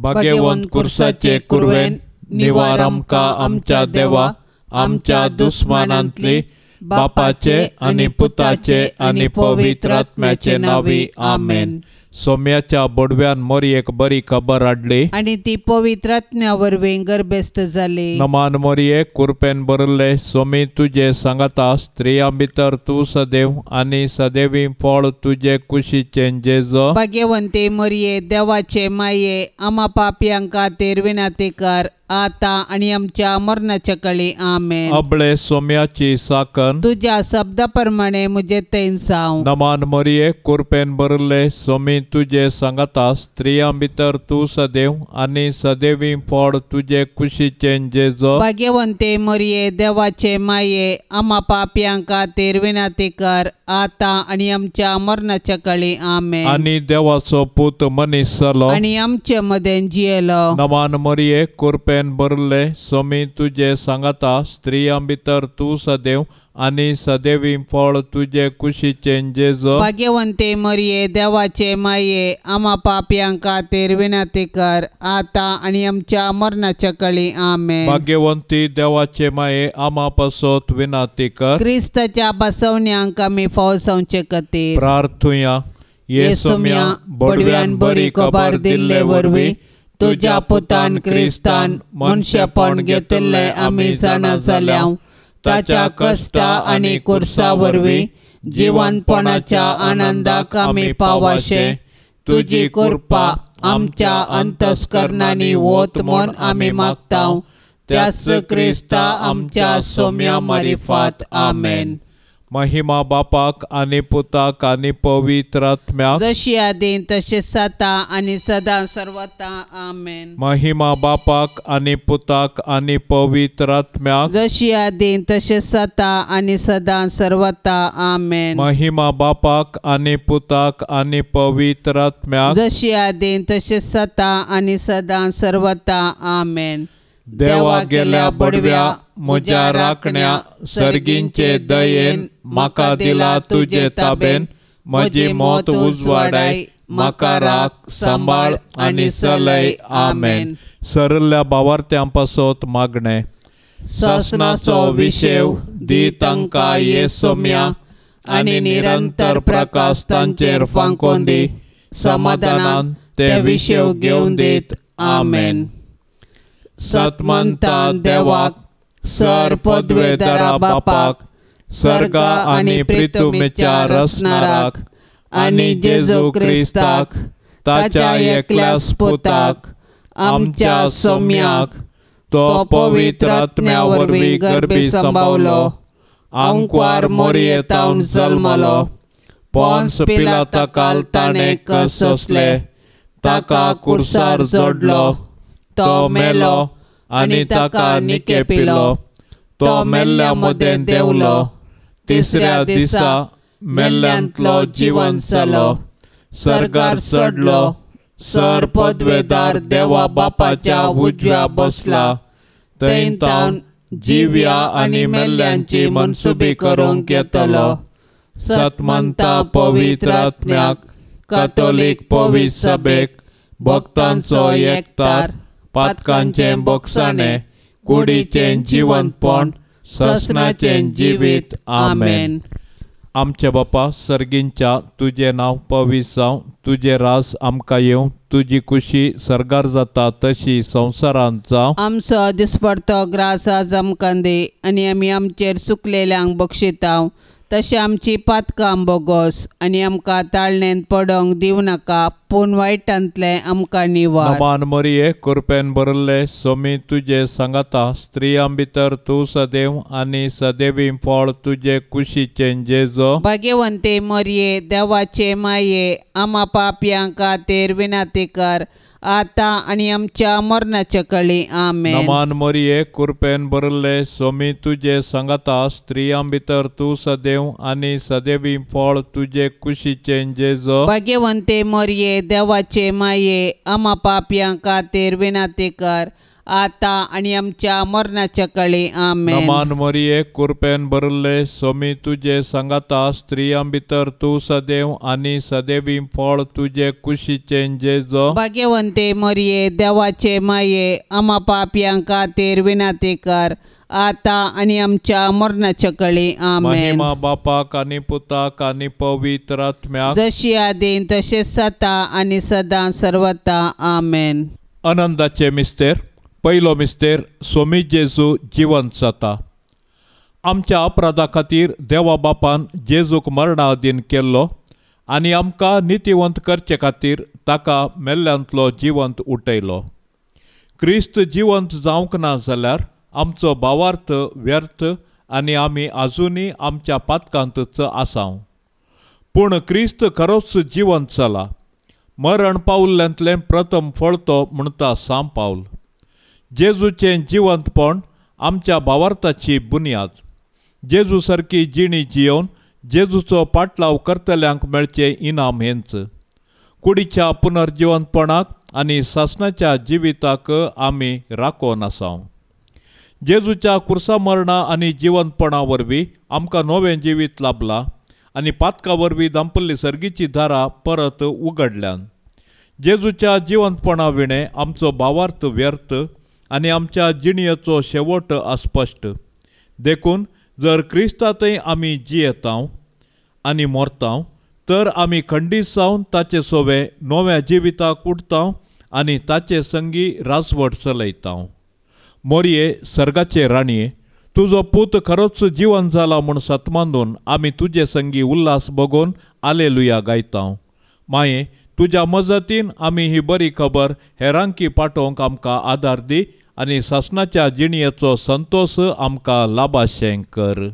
भाग्यवंत कुर्साचे कुरवेन निवार आमकां आमच्या देवा आमच्या दुस्मानांतली बापाचे आनी पुताचे आनी पवित्र आत्म्याचे नांवी आमेन. सोम्याच्या बोडव्यान मोरयेक बरी खबर हाडली आनी ती पवित्र आत्म्या वरवीं गर्भस्थ जाली. नमान मोरये कुरपेन भरिल्ले सोमी तुजे सांगाता स्त्रियां भितर तूं सदैव आनी सदैवी फळ तुजे कुशीचें जेजो. भाग्यवंती मोरये देवाचे माये आमा पापयां खातीर विनंती कर आतां आनी आमच्या मरणाच्या कळी आमेन. अबळे सोम्याची साकन तुज्या शब्दा प्रमाणे म्हजे थंय जावं. नमान मोरये कुरपेन भरिल्ले सोमी तुजे सांगाता स्त्रियां भितर तूं सदैव आनी सदैवी फळ तुजे कुशीचें जेजो. भाग्यवंती मोरये देवाचे माये आमा पापयां खातीर विनंती कर आतां आनी आमच्या मरणाच्या कळी आमेन. आनी देवाचो पूत मनीस जालो आनी आमचे मदें जियेलो. नमान मोरये कुरपेन भरिल्ले सोमी तुजे सांगाता स्त्रियां भितर तूं सदैव आनी सदैवी फळ तुजे कुशीचें जेजो. भाग्यवंती मोरये देवाचे माये आमा पापयां खातीर विनंती कर आतां आनी आमच्या मरणाच्या कळी आमेन. भाग्यवंती देवाचे माये आमा पासत विनंती कर. क्रिस्ताच्या बसवण्यांक आमी फाव जावचे खातीर प्रार्थुया. येसुम्या बडव्यान बरी खबर दिल्ले वरवीं तुज्या पुतान क्रिस्तान मनशेपण घेतिल्लें आमी जाणा जाल्या. ताच्या कश्टा आनी कुर्सा वरवीं जिवनपणाच्या आनंदाक आमी पावाशे तुजी कृपा आमच्या अंतस्करणांनी वत म्हूण आमी मागता. त्याच क्रिस्ता आमच्या सोम्या मारिफात आमेन. महिमा बापाक आनी पुताक आनी पवित्र आत्म्याक जशी आदीं तशें जाता आनी सदां सर्वता आमेन. महिमा बापाक आनी पुताक आनी पवित्र आत्म्याक जशी आदीं तशें जाता आनी सदां सर्वता आमेन. महिमा बापाक आनी पुताक आनी पवित्र आत्म्याक जशी आदीं तशें जाता आनी सदां सर्वता आमेन. देवा गेल्या बडव्या म्हज्या राखण्या सर्गींचे दयेन म्हाका दिला तुजे ताबेन म्हजी मौत उजवाडाय म्हाका राख सांबाळ आनी चलय आमेन. सरल्या बावार्थ्यां पासत मागणें. सासणाचो विशेव दी तांकां ये सोम्या आनी निरंतर प्रकाश तांचेर फांकोवन दी. समाधानान ते विशेव घेवन दीत आमेन. सतमंता देवाक सर पदवेदारा बापाक सर्गा आनी प्रितुमेच्या रचणाराक आनी जेजू क्रिस्ताक ताच्या एकल्याच पुताक आमच्या सोम्याक तो पवित्र आत्म्या वरवीं गर्भी संभावलो आंकवार मोरयेतावन जल्मलो पोन्स पिलाता काल ताणें कससले ताका कुर्सार जोडलो तो मेलो आनी ताका निके पिलो तो मेल्ल्या मदें देंवलो तिसऱ्या दिसा मेल्ल्यांतलो जिवन जालो सर्गार चडलो सर पदवेदार देवा बापाच्या उजव्या बसला थंय तावन जिव्या आनी मेल्ल्यांची मनसुबी करूंक येतलो. सतमंता पवित्र आत्म्याक कातोलीक पवित्र सभेक भक्तांचो एकतार पातकांचें बोगसाणें कुडीचें जिवनपण ससनाचें जिवीत आमेन. आमच्या बापा सर्गींच्या तुजें नांव पवित्र जावं तुजें राज आमकां येवं तुजी कुशी सर्गार जाता तशी संवसारांत जावं. आमचो दिसपडतो ग्रास आज आमकां दी आनी आमी आमचेर चुकलेल्यांक बक्षितांव तशें आमची पातकां बोगोस आनी आमकां ताळणेंत पडोंक दिवं नाका पूण वायटांतलें आमकां निवार. नमान मोरये कुरपेन भरिल्ले सोमी तुजे सांगाता स्त्रियां भितर तूं सदैव आनी सदैवी फळ तुजे कुशीचें जेजो. भाग्यवंती मोरये देवाचे माये आमा पापयां खातीर विनंती कर आतां आनी आमच्या मरणाच्या कळी आमेन. नमान मोरये कुरपेन भरिल्ले सोमी तुजे सांगाता स्त्रियां भितर तूं सदैव आनी सदैवी फळ तुजे कुशीचें जेजो. भाग्यवंती मोरये देवाचे माये आमा पापयां खातीर विनंती कर आतां आनी आमच्या मरणाच्या काळी. आमेन. नमान मरिये, कृपेन भरिल्ले, स्वामी तुजे सांगाता, स्त्रियां भितर तूं सदैव आनी सदैवी फळ तुजे कुशीचें जेजो. भाग्यवंते मरिये, देवाचे माये, आमा पापयां खातीर विनंती कर, आतां आनी आमच्या मरणाच्या काळी. आमेन. महिमा बापाक आनी पुताक आनी पवित्र आत्म्याक, जशी आदीं तशें सता आनी सदां सर्वता. आमेन. आनंदाचे मिस्तेर. पयलो मिस्तेर, स्वामी जेजू जिवंत जाता. आमच्या अपराधा खातीर देवा बापान जेजूक मरणा अधीन केल्लो आनी आमकां नितीवंत करचे खातीर ताका मेल्ल्यांतलो जिवंत उठयलो. क्रिस्त जिवंत जावंक ना जाल्यार आमचो भावार्थ व्यर्थ आनी आमी आजुनूय आमच्या पातकांतच आसाव. पूण क्रिस्त खरोच जिवंत जाला. मरण पावल्ल्यांतलें प्रथम फळ तो म्हणटा सांत पावल. जेजूचें जिवंतपण आमच्या भावार्थाची बुन्याद. जेजू सारकी जिणी जियोवन जेजूचो पाटलाव करतल्यांक मेळचें इनाम हेंच. कुडीच्या पुनर्जिवंतपणाक आनी सासणाच्या जिविताक आमी राखून आसाव. जेजूच्या कुर्सा मरणा आनी जिवंतपणा वरवीं आमकां नवें जिवीत लाभलां आनी पातका वरवीं दांपल्ली सर्गीची दारां परत उगडल्यान. जेजूच्या जिवंतपणा विणें आमचो भावार्थ व्यर्थ आनी आमच्या जिणयेचो शेवट अस्पश्ट. देखून जर क्रिस्तांतय आमी जियेतांव आनी मरतांव तर आमी खंडीत जावन ताचे सोवे नव्या जिविताक उठतांव आनी ताचे संगी राजवट चलयतांव. मोरये, सर्गाचे राणये, तुजो पूत खरोच जिवन जाला म्हूण सतमानून आमी तुजे संगी उल्हास बगोवन आलेलुया गायतांव. माये, तुज्या मजतीन आमी ही बरी खबर हेरांकी पाठोवंक आमकां आदार दी आनी सासणाच्या जिणयेचो संतोश आमकां लाभाशें कर.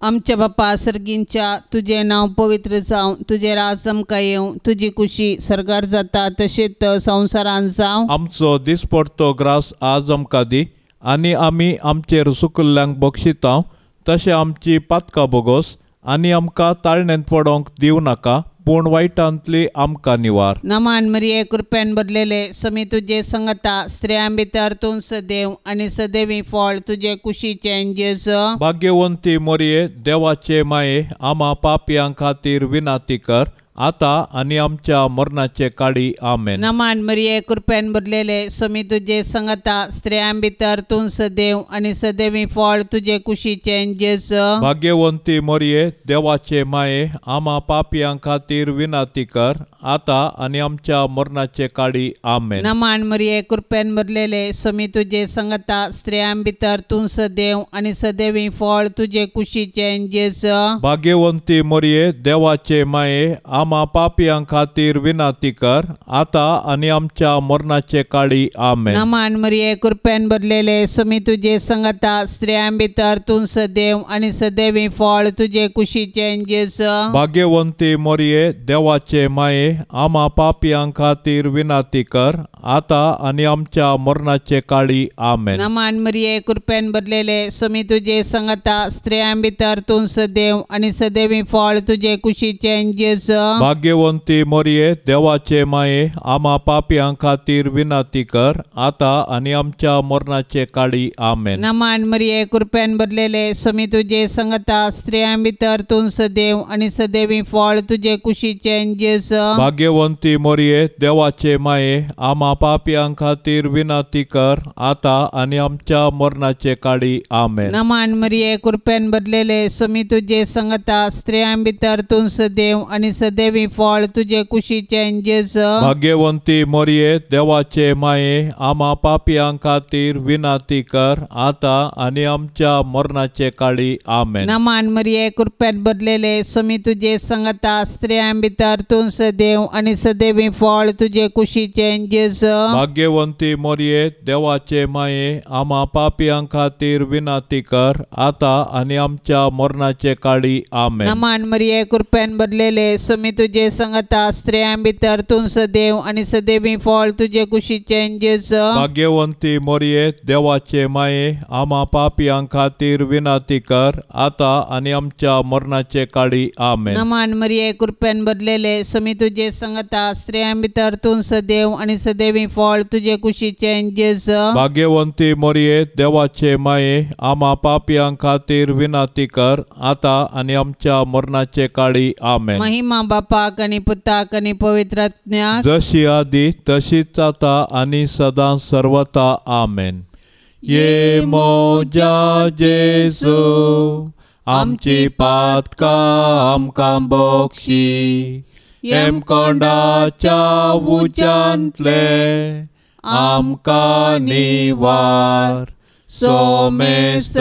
आमच्या बापा सर्गींच्या, तुजें नांव पवित्र जावं, तुजें राज आमकां येवं, तुजी कुशी सर्गार जाता तशेंच संवसारांत जावं. आमचो दिसपडतो ग्रास आज आमकां दी आनी आमी आमचेर सुकल्ल्यांक बक्षितांव तशें आमची पातकां बोगोस आनी आमकां ताळणेंत पडोवंक दिवं नाका, पूण वायटांतली आमकां निवार. नमान मरिये, कृपेन भरलेले, स्वामी तुजे संगता, स्त्रियां भितर तूं सदैव आनी सदैवी फळ तुजे कुशीचें जेजू. भाग्यवंती मरिये, देवाचे माये, आमा पापयां खातीर विनंती कर, आतां आनी आमच्या मरणाचे काळी. आमेन. नमान मरिये, कृपेन भरलेले, स्वामी तुजे संगता, स्त्रियां भितर तूं सदैव आनी सदैवी फळ तुजे कुशीचें जेजू. भाग्यवंती मरिये, देवाचे माये, आमा पापयां खातीर विनंती कर, आतां आनी आमच्या मरणाचे काळी. आमेन. नमान मरिये, कृपेन भरलेले, स्वामी तुजे संगता, स्त्रियां भितर तूं सदैव आनी सदैवी फळ तुजे कुशीचें जेजू. भाग्यवंती मरिये, देवाचे माये, आमा पापयां खातीर विनंती कर, आतां आनी आमच्या मरणाचे काळी. आमेन. नमान मरिये, कृपेन भरलेले, स्वामी तुजे संगता, स्त्रियां भितर तूं सदैव आनी सदैवी फळ तुजे कुशीचें जेजू. भाग्यवंती मरिये, देवाचे माये, आमा पापयां खातीर विनंती कर, आतां आनी आमच्या मरणाचे काळी. आमेन. नमान मरिये, कृपेन भरलेले, स्वामी तुजे संगता, स्त्रियां भितर तूं सदैव आनी सदैवी फळ तुजे कुशीचें जेजू. भाग्यवंती मरिये, देवाचे माये, आमा पापयां खातीर विनंती कर, आतां आनी आमच्या मरणाचे काळी. आमेन. नमान मरिये, कृपेन भरलेले, स्वामी तुजे संगता, स्त्रियां भितर तूं सदैव आनी सदैवी फळ तुजे कुशीचें जेजू. भाग्यवंती मरिये, देवाचे माये, आमा पापयां खातीर विनंती कर, आतां आनी आमच्या मरणाचे काळी. आमेन. नमान मरिये, कृपेन भरलेले, स्वामी तुजे संगता, स्त्रियां भितर तूं सदैव आनी सदैवी फळ तुजे कुशीचें जेजू. भाग्यवंती मरिये, देवाचे माये, आमा पापयां खातीर विनंती कर, आतां आनी आमच्या मरणाचे काळी. आमेन. नमान मरिये, कृपेन भरलेले, स्वामी तुजे संगता, स्त्रियां भितर तूं सदैव आनी सदैवी फळ तुजे कुशीचें जेजू. भाग्यवंती मरिये, देवाचे माये, आमा पापयां खातीर विनंती कर, आतां आनी आमच्या मरणाचे काळी. आमेन. नमान मरिये, कृपेन भरलेले, स्वामी तुजे संगता स्त्रियां भितर तूं सदैव आनी सदैवी फळ तुजे कुशीचें जेजू। भाग्यवंती मोरये देवाचे माये आमा पापयां खातीर विनंती कर आतां आनी आमच्या मरणाचे काळी आमेन। नमान मरिये कृपेन भरलेले स्वामी तुजे संगता स्त्रियां भितर तूं सदैव आनी सदैवी फळ तुजे कुशीचें जेजू। भाग्यवंती मोरये देवाचे माये आमा पापयां खातीर विनंती कर आतां आनी आमच्या मरणाचे काळी आमेन। महिमा बापाक आनी पुताक आनी पवित्र आत्म्याक जशी आदी तशीच आतां आनी सदां सर्वता आमेन। ये मोजा जेजू आमची पातकां आमकां बक्षी हेमकोंडाच्या उज्यांतले आमकां निवार सोमेसत्म्या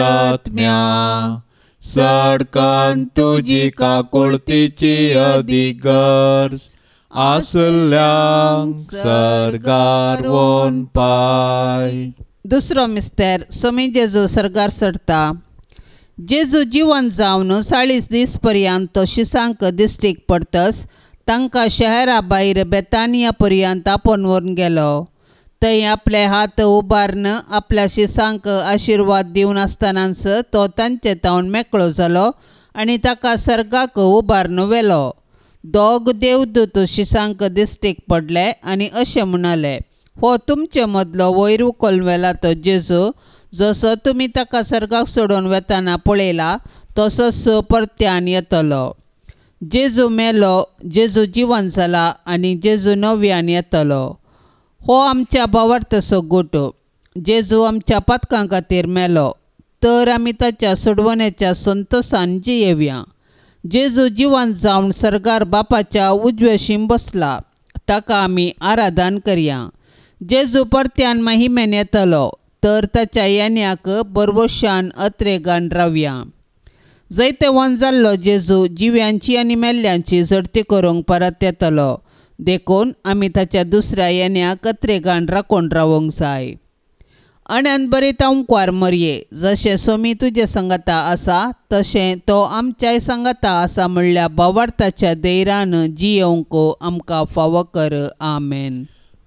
सडकन तुजी काकुळतीची अदीक गरज आसल्यांक सर्गार वोन पाय। दुसरो मिस्तेर स्वामी जेजू सर्गार चडटा। जेजू जिवन जावन 40 दीस पर्यंत तो शिसांक दिश्टीक पडतस तांकां शहरा भायर बेतानिया पर्यंत आपोवन व्हरून गेलो। थंय आपले हात उबारून आपल्या शिसांक आशिर्वाद दिवन आसतनाच तो तांचे तावन मेकळो जालो आनी ताका सर्गाक उबारून व्हेलो। दोग देवदूत शिसांक दिश्टीक पडले आनी अशें म्हणाले, हो तुमचे मदलो वयर उखलून व्हेला तो जेजू, जसो तुमी ताका सर्गाक सोडून वेतना पळयला तसोच परत्यान येतलो। जेजू मेलो, जेजू जिवन जाला आनी जेजू नव्यान येतलो। हो आमच्या भावार्थाचो गोटो। जेजू आमच्या पातकां खातीर मेलो तर आमी ताच्या सोडवण्याच्या संतोशान जियेवया। जेजू जिवन जावन सर्गार बापाच्या उजवेशीं बसला, ताका आमी आराधन करया। जेजू परत्यान महिमेन येतलो तर ताच्या येण्याक बरवशान अत्रेगान रावया। जैतेवान जाल्लो जेजू जिव्यांची आनी मेल्ल्यांची झडती करूंक परत येतलो, देखून आमी ताच्या दुसऱ्या येण्याक अत्रेगान राखून रावंक जाय। अनंत बरी अंकुर मरये, जशें सोमी तुजे संगता आसा तशें तो आमच्याय संगता आसा म्हणल्या भावार्थाच्या धैर्यान जियोवंक आमकां फावो कर। आमेन।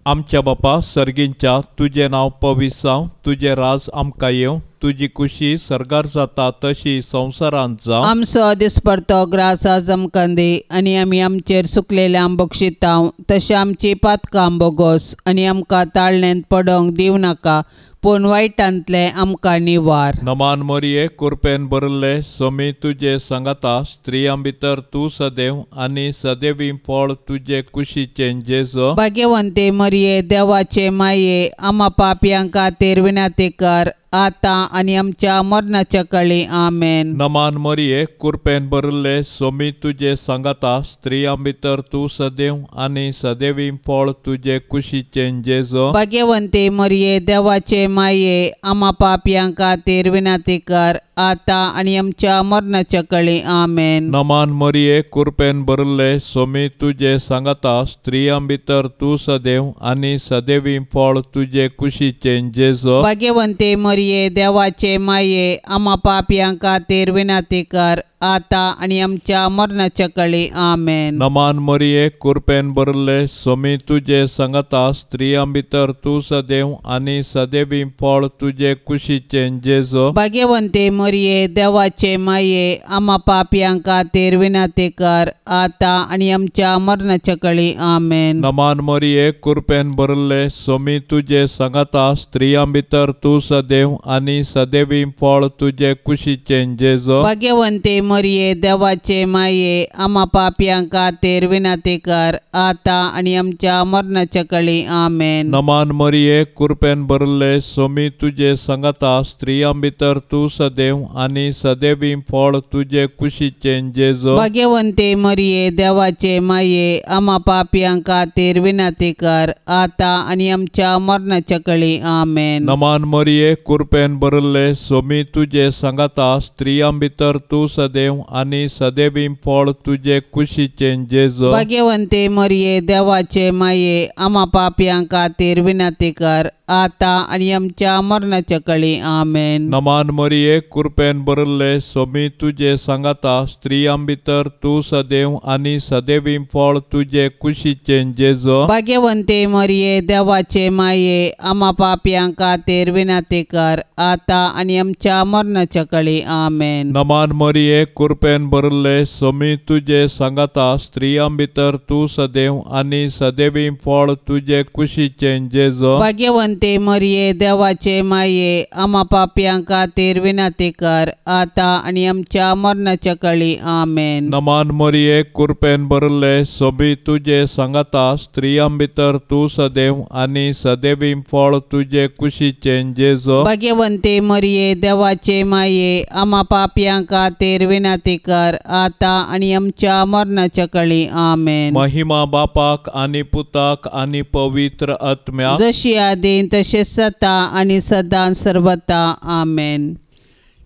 आमच्या बापा सर्गींच्या तुजें नांव पवित्र जावं, तुजें राज आमकां येवं, तुजी कुशी सर्गार जाता तशी संवसारांत जावं। आमचो दिसपडतो ग्रास आज आमकां दी आनी आमी आमचेर सुकलेल्यांक बक्षितांव तशें आमची पातकां बोगोस आनी आमकां ताळणेंत पडोंक दिवं नाका पूण वायटांतलें आमकां निवार। नमान मरिये कुरपेन भरिल्ले स्वामी तुजे सांगाता, स्त्रियां भितर तूं सदैव आनी सदैवी फळ तुजे कुशीचें जेजू। भाग्यवंते मरिये देवाचे माये आमा पापयां खातीर विनंती कर आतां आनी आमच्या मरणाच्या काळी। आमेन। नमान मरिये कुरपेन भरिल्ले स्वामी तुजे सांगाता, स्त्रियां भितर तूं सदैव आनी सदैवी फळ तुजे कुशीचें जेजू। भाग्यवंते मरिये देवाचे माये आमा पापयां खातीर विनंती कर आतां आनी आमच्या मरणाच्या काळी। आमेन। नमान मरिये कुरपेन भरिल्ले स्वामी तुजे सांगाता, स्त्रियां भितर तूं सदैव आनी सदैवी फळ तुजे कुशीचें जेजू। भाग्यवंते मरिये देवाचे माये आमा पापयां खातीर विनंती कर आतां आनी आमच्या मरणाच्या काळी। आमेन। नमान मरिये कुरपेन भरिल्ले स्वामी तुजे सांगाता, स्त्रियां भितर तूं सदैव आनी सदैवी फळ तुजे कुशीचें जेजू। भाग्यवंते मरिये देवाचे माये आमा पापयां खातीर विनंती कर आतां आनी आमच्या मरणाच्या काळी। आमेन। नमान मरिये कुरपेन भरिल्ले स्वामी तुजे सांगाता, स्त्रियां भितर तूं सदैव आनी सदैवी फळ तुजे कुशीचें जेजू। भाग्यवंते मरिये देवाचे माये आमा पापयां खातीर विनंती कर आतां आनी आमच्या मरणाच्या काळी। आमेन। नमान मरिये कुरपेन भरिल्ले स्वामी तुजे सांगाता, स्त्रियां भितर तूं सदैव आनी सदैवी फळ तुजे कुशीचें जेजू। भाग्यवंते मरिये देवाचे माये आमा पापयां खातीर विनंती कर आतां आनी आमच्या मरणाच्या काळी। आमेन। नमान मरिये कुरपेन भरिल्ले स्वामी तुजे सांगाता, स्त्रियां भितर तूं सदैव आनी सदैवी फळ तुजे कुशीचें जेजू। भाग्यवंते मरिये देवाचे माये आमा पापयां खातीर विनंती कर आतां आनी आमच्या मरणाच्या कळी. आमेन. नमान मरिये, कृपेन भरिल्ले, सोमी तुजे सांगाता, स्त्रियां भितर तूं सदैव आनी सदैवी फळ तुजे कुशीचें जेजो. भाग्यवंते मरिये, देवाचे माये, आमा पापयां खातीर विनंती कर, आतां आनी आमच्या मरणाच्या कळी. आमेन. नमान मरिये, कृपेन भरिल्ले, सोमी तुजे सांगाता, स्त्रियां भितर तूं सदैव आनी सदैवी फळ तुजे कुशीचें जेजो. भाग्यवंते मरिये, देवाचे माये, आमा पापयां खातीर विनंती कर, आतां आनी आमच्या मरणाच्या कळी. आमेन. नमान मरिये, कृपेन भरिल्ले, सोबी तुजे सांगाता, स्त्रियां भितर तूं सदैव आनी सदैवी फळ तुजे कुशीचें जेजो. भाग्यवंते मरिये, देवाचे माये, आमा पापयां खातीर विनंती कर, आतां आनी आमच्या मरणाच्या कळी. आमेन. महिमा बापाक आनी पुताक आनी पवित्र आत्म्याक, जशी आदीं तशें सता आनी सदां सर्वता. आमेन.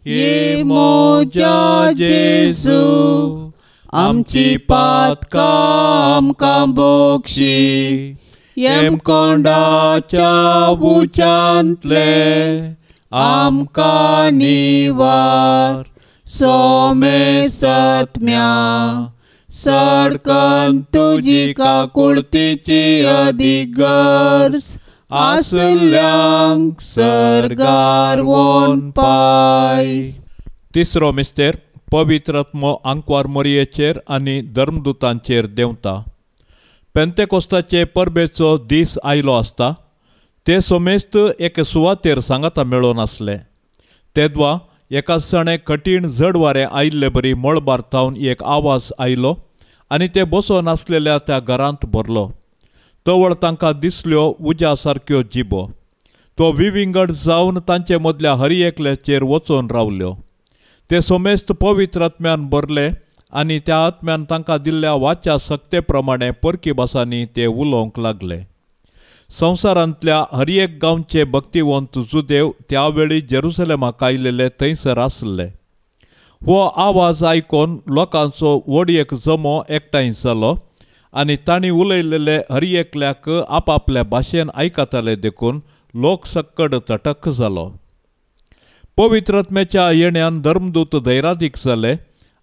ये मोजा जेजू, आमची पातकां आमकां बोक्षी, येमकोंडाच्या उच्यांतले आमकां निवार, सोमे सत्म्या सडकन तुजी काकुळतीची अदीक गरज आसल्यांक सर्गार वोन पाय. तिसरो मिस्तेर, पवित्र आत्मो आंकवार मोरयेचेर आनी धर्मदूतांचेर देंवता. पेंतेकोस्ताचे परबेचो दीस आयलो आसता ते सोमेस्त एके सुवातेर सांगाता मेळोन आसले. तेद्वा एका सणे कठीण जड वारें आयिल्ले बरी मळबार थावन एक आवाज आयलो आनी ते बसोन आसलेल्या त्या घरांत भरलो. तवळ तांकां दिसल्यो उज्या सारक्यो जिबो. तो विविंगड जावन तांचे मदल्या हर एकल्याचेर वचून रावल्यो. ते सोमेस्त पवित्र आत्म्यान भरले आनी त्या आत्म्यान तांकां दिल्ल्या वाच्या सक्ते प्रमाणे परकी भासांनी ते उलोवंक लागले. संवसारांतल्या हर एक गांवचे भक्तिवंत जुदेव त्या वेळी जेरुसलेमाक आयिल्ले थंयसर आसले. हो आवाज आयकून लोकांचो व्हड एक जमो एकठांय जालो आनी तांणी उलयलेले हर एकल्याक आपापल्या भाशेन आयकताले देखून लोक सक्कड तटक जालो. पवित्र आत्म्याच्या येण्यान धर्मदूत धैरादीक जाले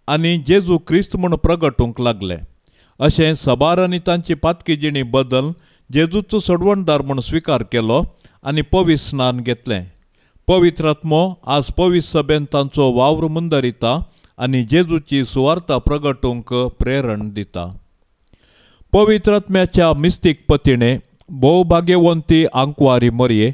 आनी जेजू क्रिस्त म्हूण प्रगटूंक लागले. अशें सबार आनी तांची पातकी जिणी बदल जेजूचो सोडवणदार म्हूण स्विकार केलो आनी पवित्र स्नान घेतलें. पवित्र आत्मो आज पवित्र सभेन तांचो वावर मुंदरिता आनी जेजूची सुवार्ता प्रगटूंक प्रेरण दिता. पवित्र आत्म्याच्या मिस्तीक पतीणे भोव भाग्यवंती आंकवारी मरये,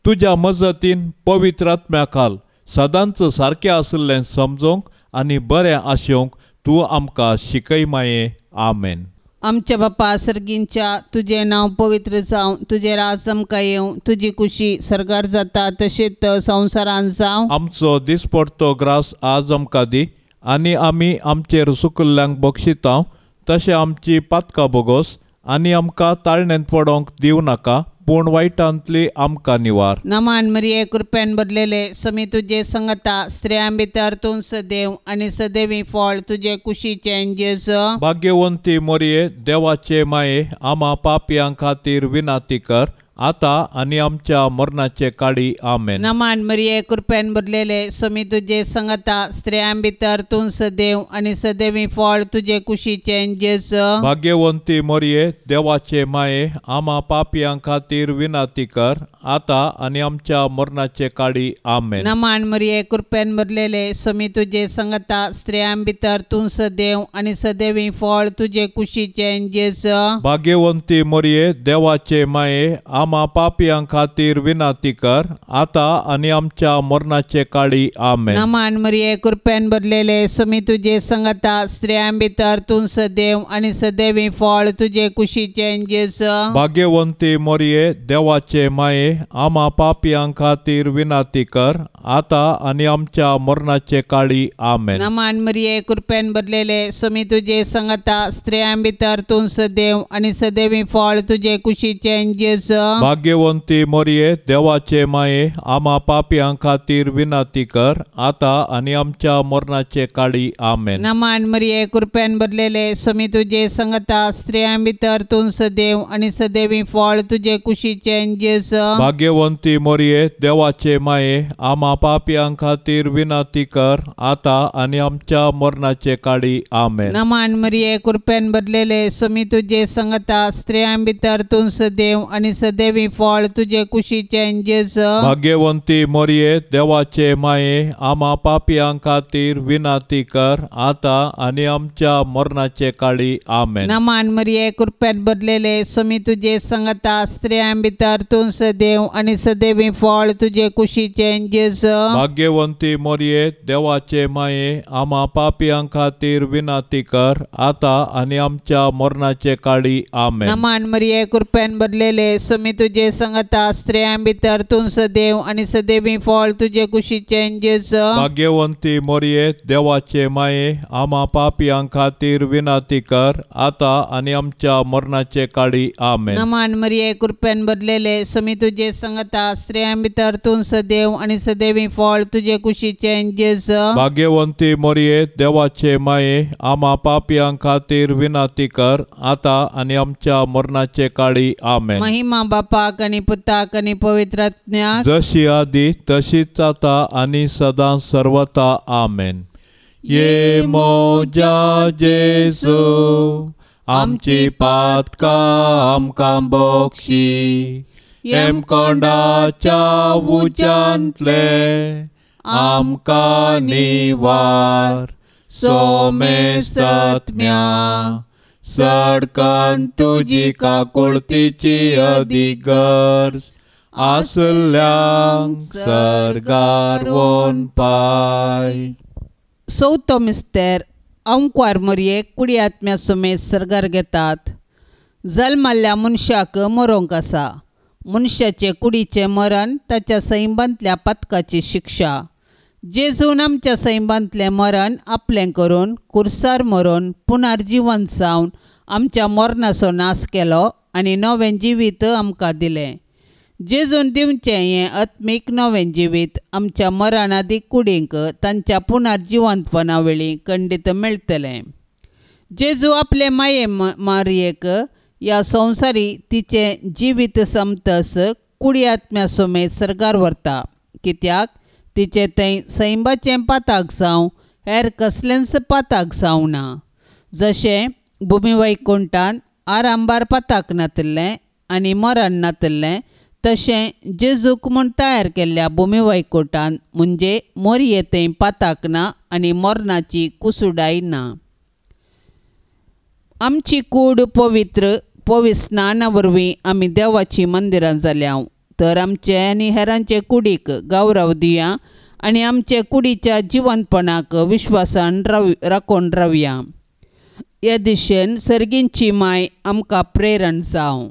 तुज्या मजतीन पवित्र आत्म्या खाल सदांच सारकें आशिल्लें समजूंक आनी बरें आशेवंक तूं आमकां शिकय माये. आमेन. आमच्या बापा सर्गींच्या, तुजें नांव पवित्र जावं, तुजें राज आमकां येवं, तुजी कुशी सर्गार जाता तशेंच संवसारांत जावं. आमचो दिसपडतो ग्रास आज आमकां दी आनी आमी आमचेर सुकल्ल्यांक बक्षिता तशें आमची पातकां बोगोस आनी आमकां ताळणेंत पडोवंक दिवं नाका, पूण वायटांतली आमकां निवार. नमान मरिये, कृपेन भरलेले, समी तुजे संगता, स्त्रियां भितर तूं सदैव आनी सदैवी फळ तुजे कुशीचें जेजू. भाग्यवंती मरिये, देवाचे माये, आमा पापयां खातीर विनंती कर, आतां आनी आमच्या मरणाचे काळी. आमेन. नमान मरिये, कृपेन भरलेले, समी तुजे संगता, स्त्रियां भितर तूं सदैव आनी सदैवी फळ तुजे कुशीचें जेजू. भाग्यवंती मरिये, देवाचे माये, आमा पापयां खातीर विनंती कर, आतां आनी आमच्या मरणाचे काळी. आमेन. नमान मरिये, कृपेन भरलेले, समी तुजे संगता, स्त्रियां भितर तूं सदैव आनी सदैवी फळ तुजे कुशीचें जेजू. भाग्यवंती मरिये, देवाचे माये, आमा पापयां खातीर विनंती कर, आतां आनी आमच्या मरणाचे काळी. आमेन. नमान मरिये, कृपेन भरलेले, समी तुजे संगता, स्त्रियां भितर तूं सदैव आनी सदैवी फळ तुजे कुशीचें जेजू. भाग्यवंती मरिये, देवाचे माये, आमा पापयां खातीर विनंती कर, आतां आनी आमच्या मरणाचे काळी. आमेन. नमान मरिये, कृपेन भरलेले, स्वामी तुजे संगता, स्त्रियां भितर तूं सदैव आनी सदैवी फळ तुजे कुशीचें जेजू. भाग्यवंती मरिये, देवाचे माये, आमा पापयां खातीर विनंती कर, आतां आनी आमच्या मरणाचे काळी. आमेन. नमान मरिये, कृपेन भरलेले, स्वामी तुजे संगता, स्त्रियां भितर तूं सदैव आनी सदैवी फळ तुजे कुशीचें जेजू. भाग्यवंती मरिये, देवाचे माये, आमा पापयां खातीर विनंती कर, आतां आनी आमच्या मरणाचे काळी. आमेन. नमान मरिये, कृपेन भरलेले, स्वामी तुजे संगता, स्त्रियां भितर तूं सदैव आनी सदैवी फळ तुजे कुशीचें जेजू. भाग्यवंती मरिये, देवाचे माये, आमा पापयां खातीर विनंती कर, आतां आनी आमच्या मरणाचे काळी. आमेन. नमान मरिये, कृपेन भरलेले, स्वामी तुजे संगता, स्त्रियां भितर तूं सदैव आनी सदैवी फळ तुजे कुशीचें जेजू. भाग्यवंती मरिये, देवाचे माये, आमा पापयां खातीर विनंती कर, आतां आनी आमच्या मरणाचे काळी. आमेन. नमान मरिये, कृपेन भरलेले, स्वामी तुजे संगता, स्त्रियां भितर तूं सदैव आनी सदैवी फळ तुजे कुशीचें जेजू. भाग्यवंती मरिये, देवाचे माये, आमा पापयां खातीर विनंती कर, आतां आनी आमच्या मरणाचे काळी. आमेन. नमान मरिये, कृपेन भरलेले, स्वामी तुजे संगता, स्त्रियां भितर तूं सदैव आनी सदैवी फळ तुजे कुशीचें जेजू. भाग्यवंती मरिये, देवाचे माये, आमा पापयां खातीर विनंती कर, आतां आनी आमच्या मरणाचे काळी. आमेन. महिमा बापाक आनी पुताक आनी पवित्र आत्म्याक, जशी आदी तशीच आतां आनी सदां सर्वता. आमेन. ये मोजा जेजू, आमची पातकां आमकां बक्षी, हेमकोंडाच्या उज्यांतले आमकां निवार, सोमेसत्म्या सडकन तुजी काकुळतीची अदीक गरज आसल्यांक सर्गार वोन पाय. चवथो मिस्तेर, अंकवार मरये कुडी आत्म्या समेत सर्गार घेतात. जल्माल्ल्या मनशाक मरोंक आसा. मनशाचे कुडीचें मरण ताच्या सैमांतल्या पातकाची शिक्षा. जेजून आमच्या सैमांतलें मरण आपलें करून कुर्सार मरून पुनर्जिवन जावन आमच्या मरणाचो नाश केलो आनी नवें जिवीत आमकां दिलें. जेजून दिवचें हें आत्मीक नवें जिवीत आमच्या मरणादी कुडींक तांच्या पुनर्जिवंतपणा वेळी खंडीत मेळटलें. जेजू आपले माये मारयेक ह्या संवसारी तिचें जिवीत समतस कुडी आत्म्या समेत सर्गार व्हरता, कित्याक तिचें थंय सैमाचें पाताक जावं हेर कसलेंच पाताक जावं ना. जशें भुमी वैकुंठान आरांबार पाताक नातिल्लें आनी मरण नातिल्लें, तशें जेजूक म्हूण तयार केल्ल्या भुमी वैकुंठान म्हणजे मोरये थंय पाताक ना आनी मरणाची कुसुडाय ना. आमची कूड पवित्र पवित्र स्नाना वरवीं आमी देवाचीं मंदिरां जाल्या, तर आमचे आनी हेरांचे कुडीक गौरव दिया आनी आमचे कुडीच्या जिवंतपणाक विश्वासान राखून रावया. हे दिशेन सर्गींची माय आमकां प्रेरण जावं.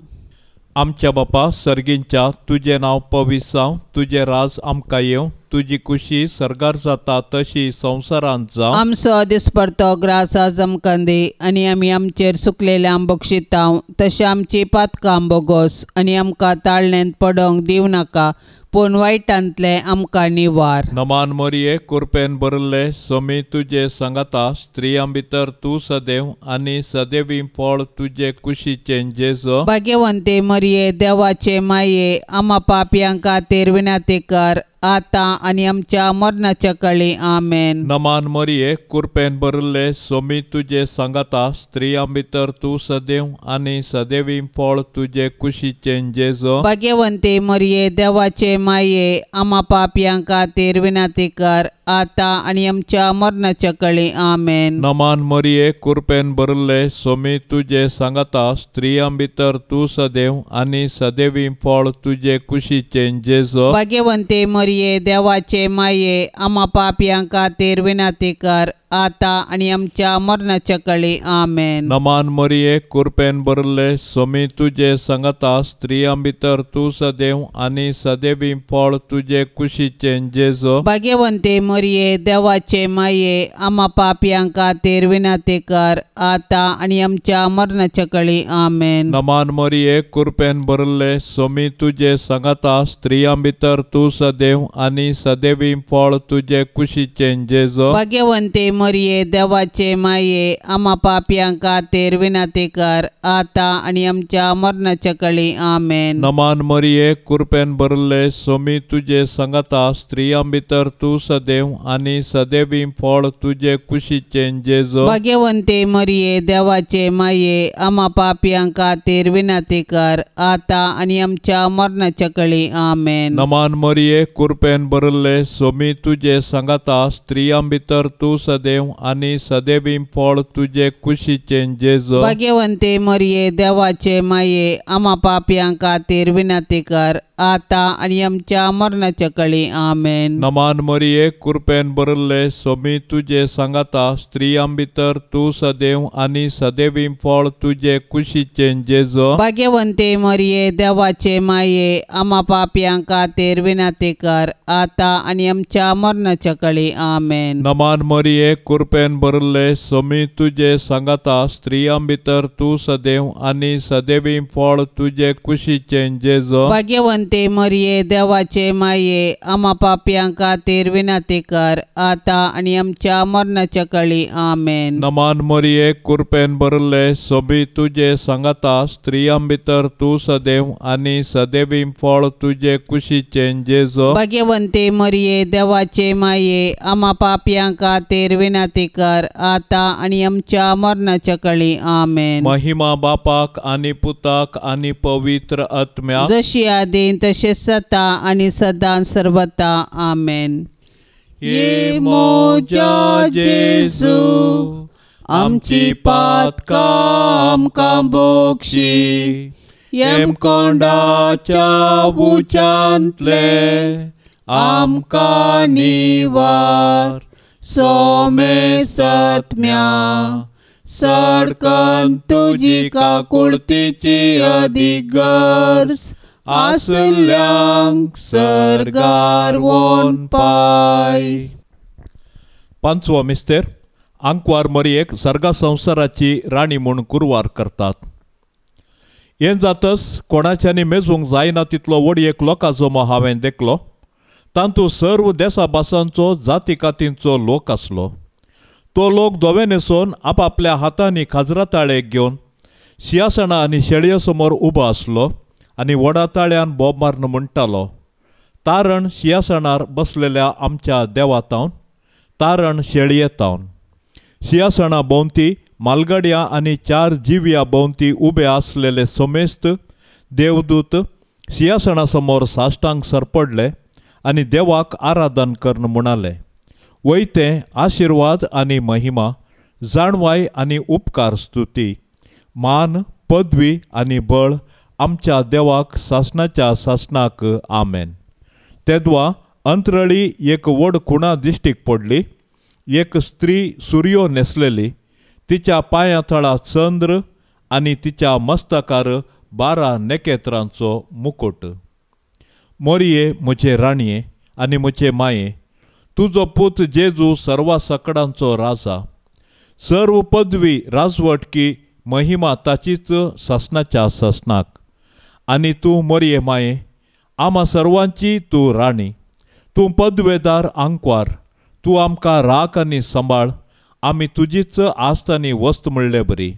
आमच्या बापा सर्गींच्या, तुजें नांव पवित्र जावं, तुजें राज आमकां येवं, तुजी कुशी सर्गार जाता तशी संवसारांत जावं. आमचो दिसपडतो ग्रास आज आमकां दी आनी आमी आमचेर सुकलेल्यांक बक्षितांव तशें आमची पातकां बोगोस आनी आमकां ताळणेंत पडोंक दिवं नाका, पूण वायटांतलें आमकां निवार. नमान मरिये, कुरपेन भरिल्ले, स्वामी तुजे सांगाता, स्त्रियां भितर तूं सदैव आनी सदैवी फळ तुजे कुशीचें जेजू. भाग्यवंती मरिये, देवाचे माये, आमा पापयां खातीर विनंती कर, आतां आनी आमच्या मरणाच्या काळी. आमेन. नमान मरिये, कुरपेन भरिल्ले, स्वामी तुजे सांगाता, स्त्रियां भितर तूं सदैव आनी सदैवी फळ तुजे कुशीचें जेजू. भाग्यवंती मरिये, देवाचे माये, आमा पापयां खातीर विनंती कर, आतां आनी आमच्या मरणाच्या काळी. आमेन. नमान मरिये, कुरपेन भरिल्ले, स्वामी तुजे सांगाता, स्त्रियां भितर तूं सदैव आनी सदैवी फळ तुजे कुशीचें जेजू. भाग्यवंती मरिये, देवाचे माये, आमा पापयां खातीर विनंती कर, आतां आनी आमच्या मरणाच्या कळी. आमेन. नमान मरिये, कृपेन भरले, स्वामी तुजे संगता, स्त्रियां भितर तूं सदैव आनी सदैवी फळ तुजे कुशीचें जेजू. भाग्यवंते मरिये, देवाचे माये, आमा पापयां खातीर विनंती कर, आतां आनी आमच्या मरणाच्या कळी. आमेन. नमान मरिये, कृपेन भरले, स्वामी तुजे संगता, स्त्रियां भितर तूं सदैव आनी सदैवी फळ तुजे कुशीचें जेजू. भाग्यवंते मरिये, देवाचे माये, आमा पापयां खातीर विनंती कर, आतां आनी आमच्या मरणाच्या कळी. आमेन. नमान मरिये, कृपेन भरले, स्वामी तुजे संगता, स्त्रियां भितर तूं सदैव आनी सदैवी फळ तुजे कुशीचें जेजू. भाग्यवंते मरिये, देवाचे माये, आमा पापयां खातीर विनंती कर, आतां आनी आमच्या मरणाच्या कळी. आमेन. नमान मरिये, कृपेन भरले, स्वामी तुजे संगता, स्त्रियां भितर तूं सदैव आनी सदैवी फळ तुजे कुशीचें जेजू. भाग्यवंते मरिये, देवाचे माये, आमा पापयां खातीर विनंती कर, आतां आनी आमच्या मरणाच्या कळी. आमेन. नमान मरिये, कृपेन भरले, स्वामी तुजे संगता, स्त्रियां भितर तूं सदैव आनी सदैवी फळ तुजे कुशीचें जेजू. भाग्यवंते मरिये, देवाचे माये, आमा पापयां खातीर विनंती कर, आतां आनी आमच्या मरणाच्या कळी. आमेन. नमान मरिये, कृपेन भरले, स्वामी तुजे संगता, स्त्रियां भितर तूं सदैव आनी सदैवी फळ तुजे कुशीचें जेजू. भाग्यवंते मरिये, देवाचे माये, आमा पापयां खातीर विनंती कर, आतां आनी आमच्या मरणाच्या कळी. आमेन. नमान मरिये, कृपेन भरले, स्वामी तुजे संगता, स्त्रियां भितर तूं सदैव आनी सदैवी फळ तुजे कुशीचें जेजू. भाग्यवंते मरिये, देवाचे माये, आमा पापयां खातीर विनंती कर, आतां आनी आमच्या मरणाच्या कळी. आमेन. महिमा बापाक आनी पुताक आनी पवित्र आत्म्याक, जशी आदीं तशें सता आनी सदां सर्वता. आमेन. ये मोजा जेजू, आमची पातकां आमकां बोक्षी, येमकोंडाच्या उच्यांतले आमकां निवार, सोमे सत्म्या सडकन तुजी काकुळतीची अदीक गरज आसल्यांक सर्गार वोन पाय. पांचवो मिस्तेर, आंकवार मरियेक सर्गा संवसाराची राणी म्हूण कुरवार करतात. हें जातच कोणाच्यानी मेजूंक जायना तितलो व्हड एक लोकां जमो हांवें देखलो. तातूंत सर्व देसा भासांचो जाती कातींचो लोक आसलो. तो लोक धवे न्हेसून आपापल्या हातांनी खाजरा ताळे घेवन शियासणां आनी शेळयो समोर उबो आसलो आनी व्हडा ताळ्यान बोब मारून म्हणटालो, तारण शियासणार बसलेल्या आमच्या देवा तावन, तारण शेळये तावन. शियासणा भोंवती मालगड्या आनी चार जिव्या भोंवती उबे आसलेले समेस्त देवदूत शियासणा समोर साश्टांग सरपडले आनी देवाक आराधन करून म्हणाले, वयते आशिर्वाद आनी महिमा, जाणवाय आनी उपकार स्तुती, मान, पदवी आनी बळ आमच्या देवाक सासणाच्या सासणाक. आमेन. तेदवा अंतरळी एक व्हड खुणा दिश्टीक पडली. एक स्त्री सुरयो न्हेसलेली, तिच्या पांया थळा चंद्र आनी तिच्या मस्तकार 12 नखेत्रांचो मुकुट. मोरये म्हजे राणये आनी म्हजे माये, तुजो पूत जेजू सर्वा सकडांचो राजा, सर्व पदवी राजवटकी महिमा ताचीच सासणाच्या सासणाक. आनी तूं मोरये माये, आमा सर्वांची तूं राणी, तूं पदवेदार आंकवार, तूं आमकां राख आनी सांबाळ, आमी तुजीच आस्त आनी वस्त म्हणले बरी.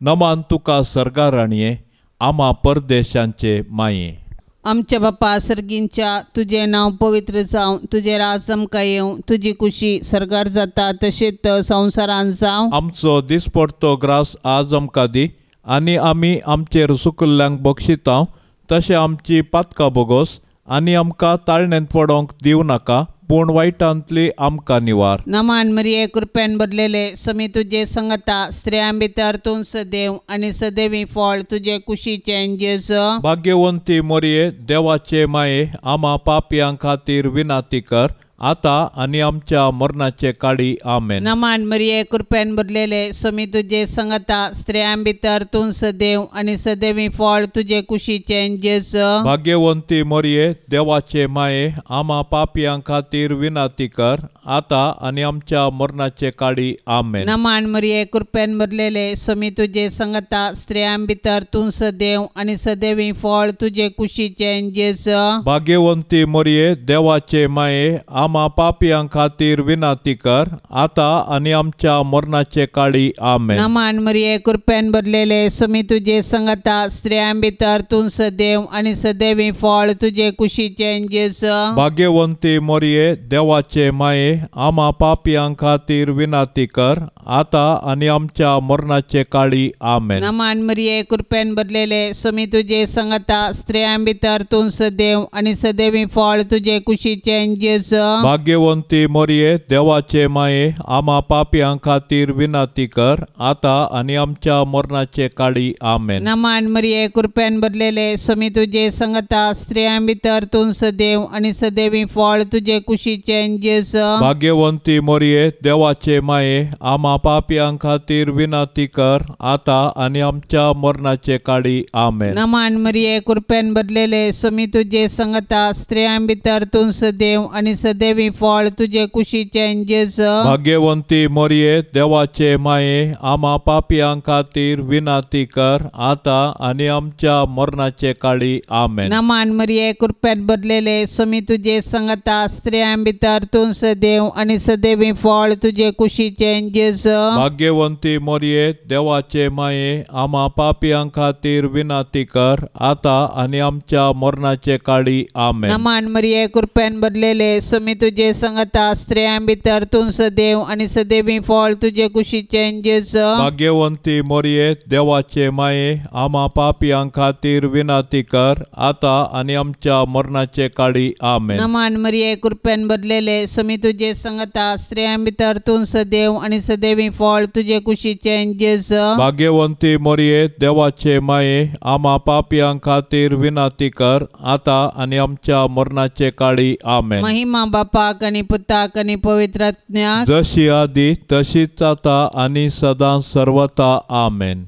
नमान तुका सर्गा राणये, आमा परदेशांचे माये. आमच्या बापा सर्गींच्या, तुजें नांव पवित्र जावं, तुजें राज आमकां येवं, तुजी कुशी सर्गार जाता तशेंच संवसारांत जावं. आमचो दिसपडतो ग्रास आज आमकां दी, आनी आमी आमचेर सुकल्ल्यांक बक्षितांव तशें आमची पातकां बोगोस, आनी आमकां ताळणेंत पडोंक दिवं नाका, पूण वायटांतली आमकां निवार. नमान मरिये, कृपेन भरलेले, समी तुजे संगता, स्त्रियां भितर तूं सदैव आनी सदैवी फळ तुजे कुशीचें जेजू. भाग्यवंती मरिये, देवाचे माये, आमा पापयां खातीर विनंती कर, आतां आनी आमच्या मरणाचे काळी आमेन. नमान मरिये कृपेन भरलेले स्वामी तुजे संगता स्त्रियां भितर तूं सदैव आनी सदैवी फळ तुजे कुशीचें जेजू. भाग्यवंती मरिये देवाचे माये आमा पापयां खातीर विनंती कर आतां आनी आमच्या मरणाचे काळी आमेन. नमान मरिये कृपेन भरलेले स्वामी तुजे संगता स्त्रियां भितर तूं सदैव आनी सदैवी फळ तुजे कुशीचें जेजू. भाग्यवंती मरिये देवाचे माये आमा पापयां खातीर विनंती कर आतां आनी आमच्या मरणाचे काळी आमेन. नमान मरिये कृपेन भरलेले स्वामी तुजे संगता स्त्रियां भितर तूं सदैव आनी सदैवी फळ तुजे कुशीचें जेजू. भाग्यवंती मरिये देवाचे माये आमा पापयां खातीर विनंती कर आतां आनी आमच्या मरणाचे काळी आमेन. नमान मरिये कृपेन भरलेले स्वामी तुजे संगता स्त्रियां भितर तूं सदैव आनी सदैवी फळ तुजे कुशीचें जेजू. भाग्यवंती मरिये देवाचे माये आमा पापयां खातीर विनंती कर आतां आनी आमच्या मरणाचे काळी आमेन. नमान मरिये कृपेन भरलेले स्वामी तुजे संगता स्त्रियां भितर तूं सदैव आनी सदैवी फळ तुजे कुशीचें जेजू. भाग्यवंती मरिये देवाचे माये आमा पापयां खातीर विनंती कर आतां आनी आमच्या मरणाचे काळी आमेन. नमान मरिये कृपेन भरलेले स्वामी तुजे संगता स्त्रियां भितर तूं सदैव आनी सदैवी फळ तुजे कुशीचें जेजू. भाग्यवंती मरिये देवाचे माये आमा पापयां खातीर विनंती कर आतां आनी आमच्या मरणाचे काळी आमेन. नमान मरिये कृपेन भरलेले स्वामी तुजे संगता स्त्रियां भितर तूं सदैव आनी सदैवी फळ तुजे कुशीचें जेजू. भाग्यवंती मरिये देवाचे माये आमा पापयां खातीर विनंती कर आतां आनी आमच्या मरणाचे काळी आमेन. नमान मरिये कृपेन भरलेले स्वामी तुजे संगता स्त्रियां भितर तूं सदैव आनी सदैवी फळ तुजे कुशीचें जेजू. भाग्यवंती मरिये देवाचे माये आमा पापयां खातीर विनंती कर आतां आनी आमच्या मरणाचे काळी आमेन. नमान मरिये कृपेन भरलेले स्वामी तुजे संगता स्त्रियां भितर तूं सदैव आनी सदैवी फळ तुजे कुशीचें जेजू. भाग्यवंती मरिये देवाचे माये आमा पापयां खातीर विनंती कर आतां आनी आमच्या मरणाचे काळी आमेन. महिमा बापाक आनी पुताक आनी पवित्र आत्म्याक, जशी आदी तशीच आतां आनी सदां सर्वता आमेन.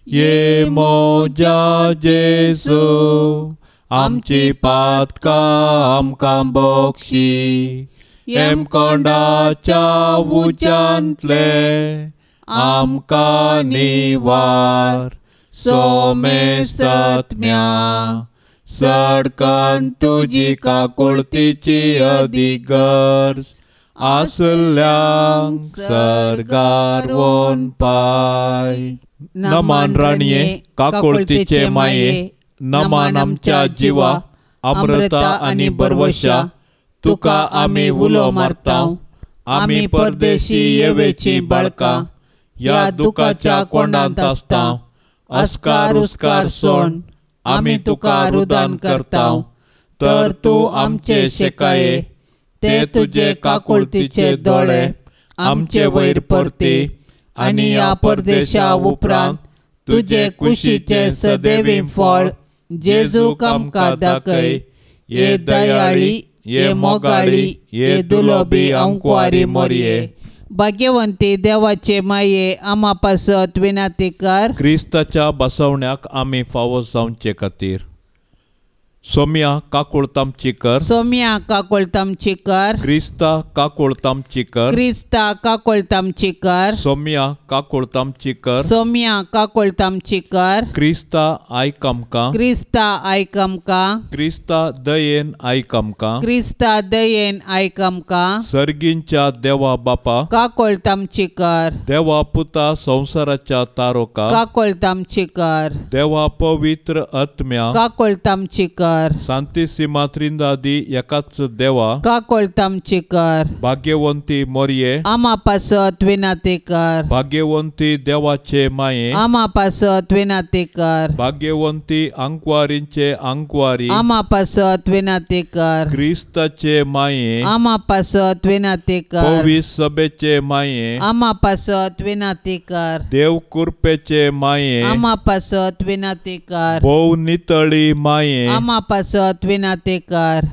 ये मोजा जेजू आमची पातकां आमकां बक्षी, हेमकोंडाच्या उज्यांतले आमकां निवार, सोमेसत्म्या सडकन तुजी काकुळतीची अधिगर्ज आसल्यांक सर्गार वोन पाय. नमान राणये काकुळतीचे माये, नमान आमच्या जिवा अमृता आनी बरवशा, तुका आमी उलो मारता. आमी परदेशी येवेची बाळकां ह्या दुखाच्या कोंडांत आसता. अस्कार उस्कार सोण आमी तुका रुदान करता, तर तूं आमचे शेकाये ते तुजे काकुळतीचे दोळे आमचे वयर परती आनी ह्या परदेशा उपरांत तुजे कुशीचे सदैवी फळ जेजूक आमकां दाखय. ये दयाळी, ये मोगाळी, ये दुलोबी अंकवारी मोरये. भाग्यवंती देवाचे माये आमा पासत विनंती कर. क्रिस्ताच्या बसवण्याक आमी फावो जावचे खातीर सोम्या काकुळतामची कर. सोम्या काकुळतामची कर. क्रिस्ता काकुळतामची कर. क्रिस्ता काकुळतामची कर. सोम्या काकुळतामची कर. सोम्या काकुळतामची कर. क्रिस्ता आयक आमकां. क्रिस्ता आयक आमकां. क्रिस्ता दयेन आयक आमकां. क्रिस्ता दयेन आयक आमकां. सर्गींच्या देवा बापा काकुळतामची कर. देवा पुता संवसाराच्या तारोका काकुळतामची कर. देवा पवित्र आत्म्या काकुळतामची कर. सांतिसिमा त्रिंदादी एकाच देवा काकुळतामची कर. भाग्यवंती मोरये आमा पासत विनंती कर. भाग्यवंती देवाचे माये आमा पासत विनंती कर. भाग्यवंती आंकवारींचे आंकवारी आमा पासत विनंती कर. क्रिस्ताचे माये आमा पासत विनंती कर. पवित्र सभेचे माये आमा पासत विनंती कर. देव कृपेचे माये आमा पासत विनंती कर. भोव नितळी माये आमा पासत विनंती कर.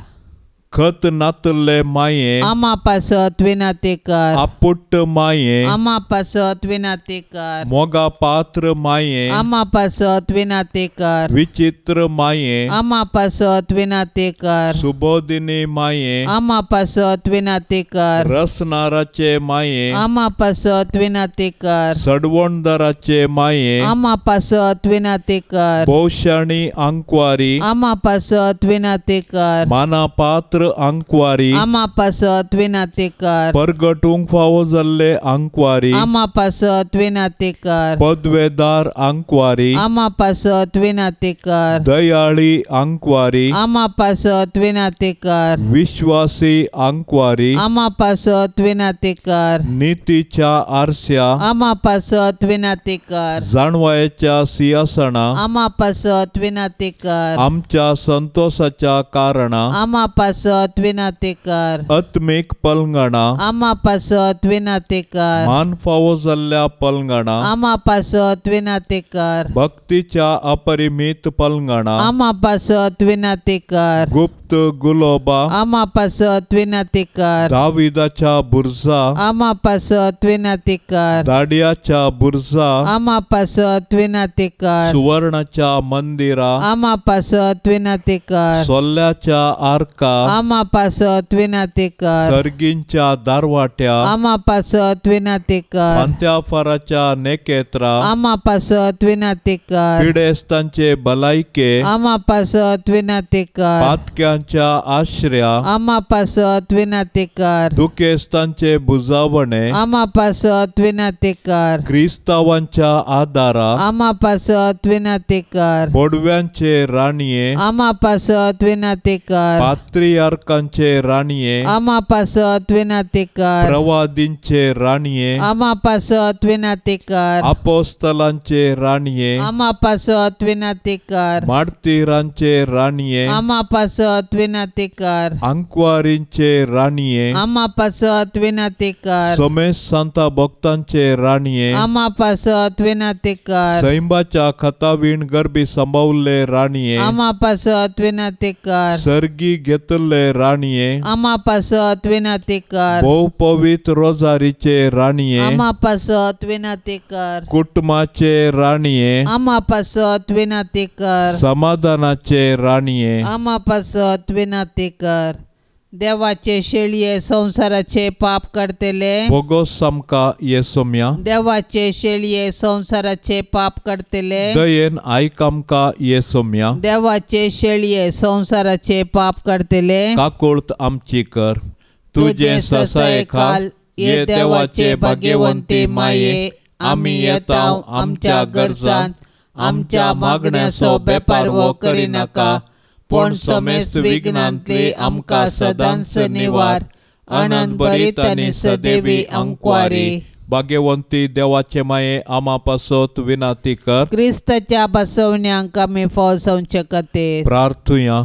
खत नातल्ले माये आमा पासत विनाती कर आपुट्ट माये आमा पासत विनाती कर मोगा पात्र माये आमा पासत विनाती कर विचित्र माये आमा पासत विनाती कर सुबोधिनी माये आमा पासत विनाती कर रसनाराचे माये आमा पासत विनाती कर सडवणदाराचे माये आमा पासत विनाती कर भोवशाणी आंकवारी आमा पासत विनाती कर मानापात्र आंकवारी आमा पासत विनाती कर परगटूंक फावो जाल्ले आंकवारी आमा पासत विनाती कर पदवेदार आंकवारी आमा पासत विनाती कर दयाळी आंकवारी आमा पासत विनाती कर विश्वासी आंकवारी आमा पासत विनाती कर नितीच्या आरस्या आमा पासत विनाती कर जाणवायेच्या सिंहासना आमा पासत विनाती कर आमच्या संतोषाच्या कारणा आमा पासत विनाती कर आत्मीक पलंगणा आमा पासत विनाती कर मान फावो जाल्ल्या पलंगणा आमा पासत विनाती कर भक्तीच्या अपरिमित पलंगणा आमा पासत विनाती कर गुप्त गुलोबा आमा पासत विनाती कर दाविदाच्या बुर्जा आमा पासत विनाती कर दाडियाच्या बुर्जा आमा पासत विनाती कर सुवर्णाच्या मंदिरा आमा पासत विनाती कर सोल्ल्याच्या आर्का आमा पासत विनाती कर सर्गींच्या दारवाट्या आमा पासत विनाती कर फांत्याफाराच्या नेकेत्रा आमा पासत विनाती कर पिडेस्तांचे भलायके आमा पासत विनाती कर पातक्यांच्या आश्र्या आमा पासत विनाती कर दुखेस्तांचे बुजावणे आमा पासत विनाती कर क्रिस्तावांच्या आदारा आमा पासत विनाती कर बोडव्यांचे राणये आमा पासत विनाती कर पात्रियार्कांचे राणये आमा पासत विनाती कर प्रवादींचे राणये आमा पासत विनाती कर अपोस्तलांचे राणये आमा पासत विनाती कर मार्तीरांचे राणये आमा पासत विनाती कर आंकवारींचे राणये आमा पासत विनाती कर समेश सांता भक्तांचे राणये आमा पासत विनाती कर सैंबाच्या खतावीण गर्भी सांबावल्ले राणये आमा पासत विनाती कर सर्गी घेतल्ले राणये आमा पासत विनाती कर भोव पवित्र रोजारीचे राणये आमा पासत विनाती कर कुटुंबाचे राणये आमा पासत विनाती कर समाधानाचे राणये आमा पासत विनाती कर देवाचे शेळये संसाराचे पाप काडतले भोगोस आमकां येसोम्या देवाचे शेळये संसाराचे पाप काडतले दयेन आयक आमकां येसोम्या देवाचे शेळये संसाराचे पाप काडतले काकुळत आमची कर तुजें ससायखाल ये देवाचे भाग्यवंती माये आमी येता आमच्या गरजान आमच्या मागण्याचो बेपारवो करिनाका पूण समेस्त विघ्नांतली आमकां सदांच निवार आनंद भरीत आनी सदैवी अंकवारी भाग्यवंती देवाचे माये आमा पासत विनाती कर क्रिस्ताच्या बसवण्यांक आमी फौजवचे खातीर प्रार्थुया.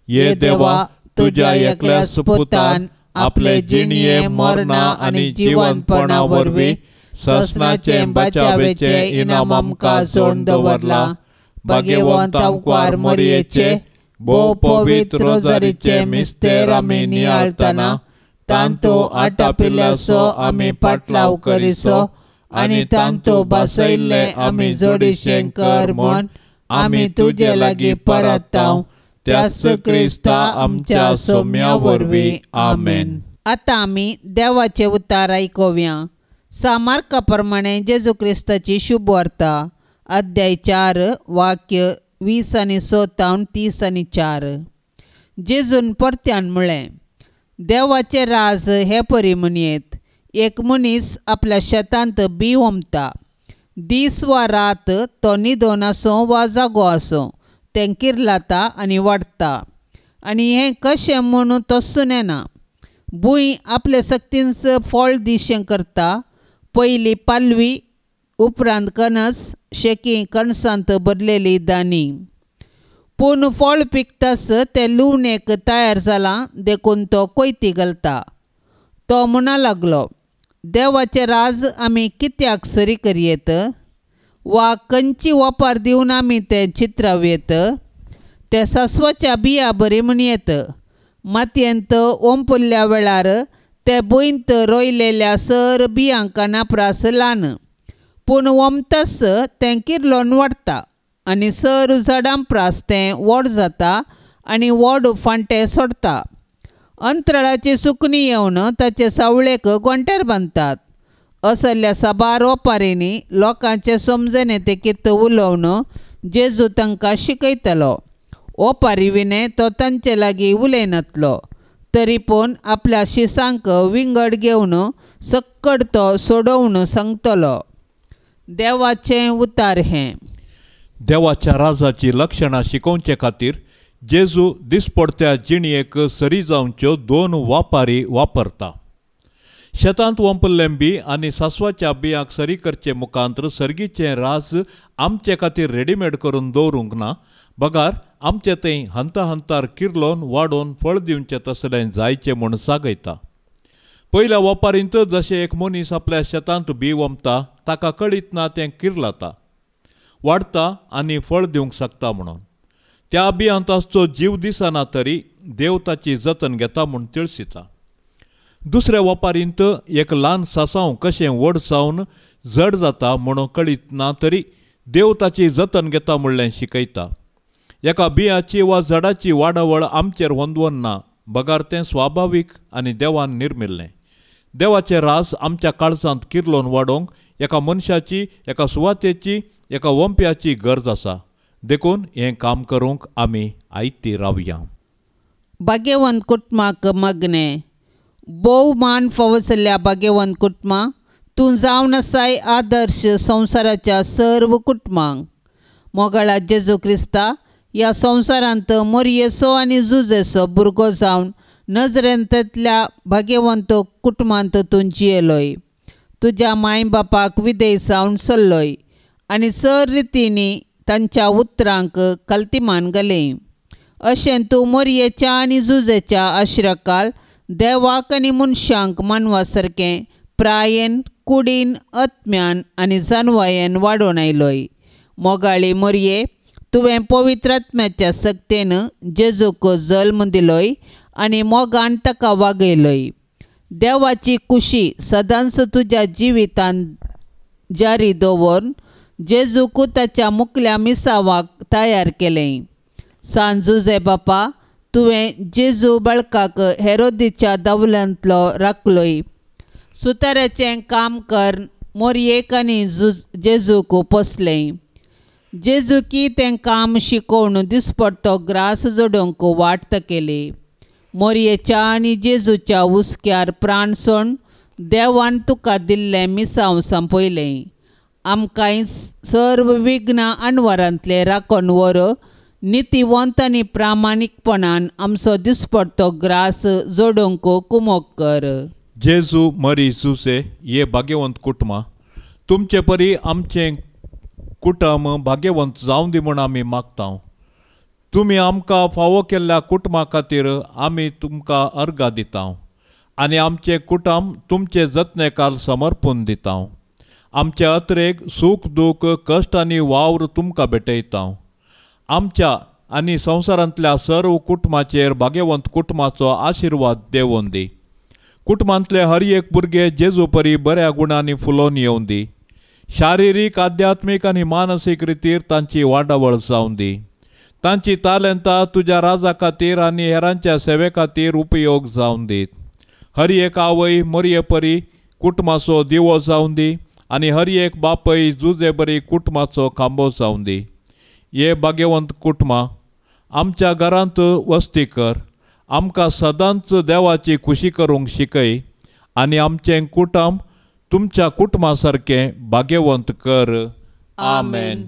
ये देवा, तुज्या एकल्या सुपुतान आपले जिणये मरणा आनी जिवंतपणा वरवीं ससनाचे बचावेचे इनाम आमकां जोडून दवरला. भाग्यवंत आमकार मरयेचे भोव पवित्र रोजारीचे मिस्तेर आमी नियाळतना तांतो आटापिल्ल्याचो आमी पाटलाव करिसो आनी तांतो बसयल्ले आमी जोडीशें कर म्हूण आमी तुजे लागीं परताव त्याच क्रिस्ता आमच्या सोम्या वरवीं. आमेन. आतां आमी देवाचे उतार आयकुया. सामार्का प्रमाणे जेजू क्रिस्ताची शुभवार्ता अध्याय 4 वाक्य 20 आनी 6 तावन 30 आनी 4. जेजून परत्यान म्हळें, देवाचें राज हे परी म्हणयेत, एक मनीस आपल्या शेतांत बी ओंपता. दीस वा रात तो न्हिदोन आसूं वा जागो आसूं तें किर्लाता आनी वाडटा आनी हें कशें म्हणून तस्सून येना. भूंय आपले सक्तीन फळ दिशें करता. पयली पालवी, उपरांत कणस, शेकी कणसांत भरलेली दानी. पूण फळ पिकतास तें लुवणेक तयार जालां देखून तो कोयती घालता. तो म्हणा लागलो, देवाचें राज आमी कित्याक सरी करयेत वा खंयची ओपार दिवन आमी तें चित्रावयेत? तें सासवाच्या बिया बरी म्हणयेत. मातयेंत ओंपुल्ल्या वेळार ते भुंयंत रोयलेल्या सर बियांक नापरास ल्हान पूण ओमतस तें किर्लोन वाडटा आनी सर झाडां प्रास तें व्हड जाता आनी व्हड फांटे सोडटा. अंतराळाची सुकणी येवन ताचे सावळेक गोंट्यार बांदतात. असल्या साबार ओपारींनी लोकांचे समजणे ते कित उलोवन जेजू तांकां शिकयतलो. ओपारी विणे तो तांचे लागीं उलयनातलो तरी पूण आपल्या शिसांक विंगड घेवन सक्कड तो सोडोवन सांगतलो. देवाचें उतार हें. देवाच्या राजाची लक्षणां शिकोवचे खातीर जेजू दिसपडत्या जिणयेक सरी जावच्यो दोन वापारी वापरता. शेतांत वंपल्लें बी आनी सासवाच्या बियांक सरी करचे मुखांतर सर्गीचें राज आमचे खातीर रेडीमेड करून दवरूंक ना, बगार आमचे थंय हंता हंतार किर्लोन वाडोवन फळ दिवचें तसलें जायचें म्हूण सागयता. पयल्या वपारींत जशें एक मनीस आपल्या शेतांत बी वमता ताका कळीत ना तें किर्लाता, वाडटा आनी फळ दिवंक शकता म्हणून. त्या बियांत आसचो जीव दिसना तरी देव ताची जतन घेता म्हूण तिळसिता. दुसऱ्या वपारींत एक ल्हान सासांव कशें व्हड जावन जड जाता म्हणून कळीत ना तरी देव ताची जतन घेता म्हणलें शिकयता. एका बियाची वा झाडाची वाडावळ आमचेर होंदवन ना, बगार तें स्वाभावीक आनी देवान निर्मिल्लें. देवाचें रास आमच्या काळजांत किर्लोन वाडोवंक एका मनशाची, एका सुवातेची, एका वंप्याची गरज आसा. देखून हें काम करूंक आमी आयती रावया. भाग्यवंत कुटुंबाक मागणें. भोव मान फावसल्या भाग्यवंत कुटुंबा तूं जावन आसाय आदर्श संवसाराच्या सर्व कुटुंबांक. मोगाळा जेजू क्रिस्ता ह्या संवसारांत मोरयेचो आनी जुजेचो भुरगो जावन नजरेंतल्या भाग्यवंत कुटुंबांत तूं जियेलोय. तुज्या माय बापाक विदेय जावन चल्लोय आनी सर रितींनी तांच्या उतरांक कल्तिमान घालें. अशें तूं मोरयेच्या आनी जुजेच्या आश्रकाल देवाक आनी मनशांक मानवा सारकें प्रायेन, कुडीन, आत्म्यान आनी जानवायेन वाडोवन आयलोय. मोगाळी मोरये, तुवें पवित्र आत्म्याच्या सक्तेन जेजूक जल्म दिलोय आनी मोगान ताका वागयलोय. देवाची कुशी सदांच तुज्या जिवितांत जारी दवरून जेजूक ताच्या मुकल्या मिसावाक तयार केलें. सान जुजे बापा, तुवें जेजू बाळकाक हेरोदीच्या दावलांतलो राखलोय. सुताराचें काम कर मोरयेक आनी जेजूक पोसलें. जेजुकी तें काम शिकोवन दिसपडतो ग्रास जोडूंक वाट केली. मोरयेच्या आनी जेजूच्या हुस्क्यार प्राण सोड देवान तुका दिल्लें मिसांव संपयलें. आमकांय सर्व विघ्नां अणवारांतलें राखून व्हर. नितीवंत आनी प्रामाणीकपणान आमचो दिसपडतो ग्रास जोडूंक कुमोक कर. जेजू, मरी, जुसे हे भाग्यवंत कुटुंबां तुमचे परी आमचें कुटुंब भाग्यवंत जावं दी म्हूण आमी मागता. तुमी आमकां फावो केल्ल्या कुटुंबा खातीर आमी तुमकां अर्गां दिता आनी आमचें कुटुंब तुमचे जतनेकाल समर्पून दिता. आमचे अत्रेक सूख दूख कश्ट आनी वावर तुमकां भेटयता. आमच्या आनी संवसारांतल्या सर्व कुटुंबाचेर भाग्यवंत कुटुंबाचो आशिर्वाद देवोन दी. कुटुंबांतले हर एक भुरगे जेजू परी बऱ्या गुणांनी फुलोवन येवन दी. शारिरीक, आध्यात्मीक आनी मानसीक रितीर तांची वाडावळ जावन दी. तांची तालेंतां तुज्या राजा खातीर आनी हेरांच्या सेवे खातीर उपयोग जावन दीत. हर एक आवय मोरये परी कुटुंबाचो दिवो जावन दी आनी हर एक बापय जुजे बरी कुटुंबाचो खांबो जावन दी. हे भाग्यवंत कुटुंबां आमच्या घरांत वस्ती कर. आमकां सदांच देवाची खुशी करूंक शिकय आनी आमचें कुटुंब तुमच्या कुटुंबा सारकें भाग्यवंत कर. आमेन.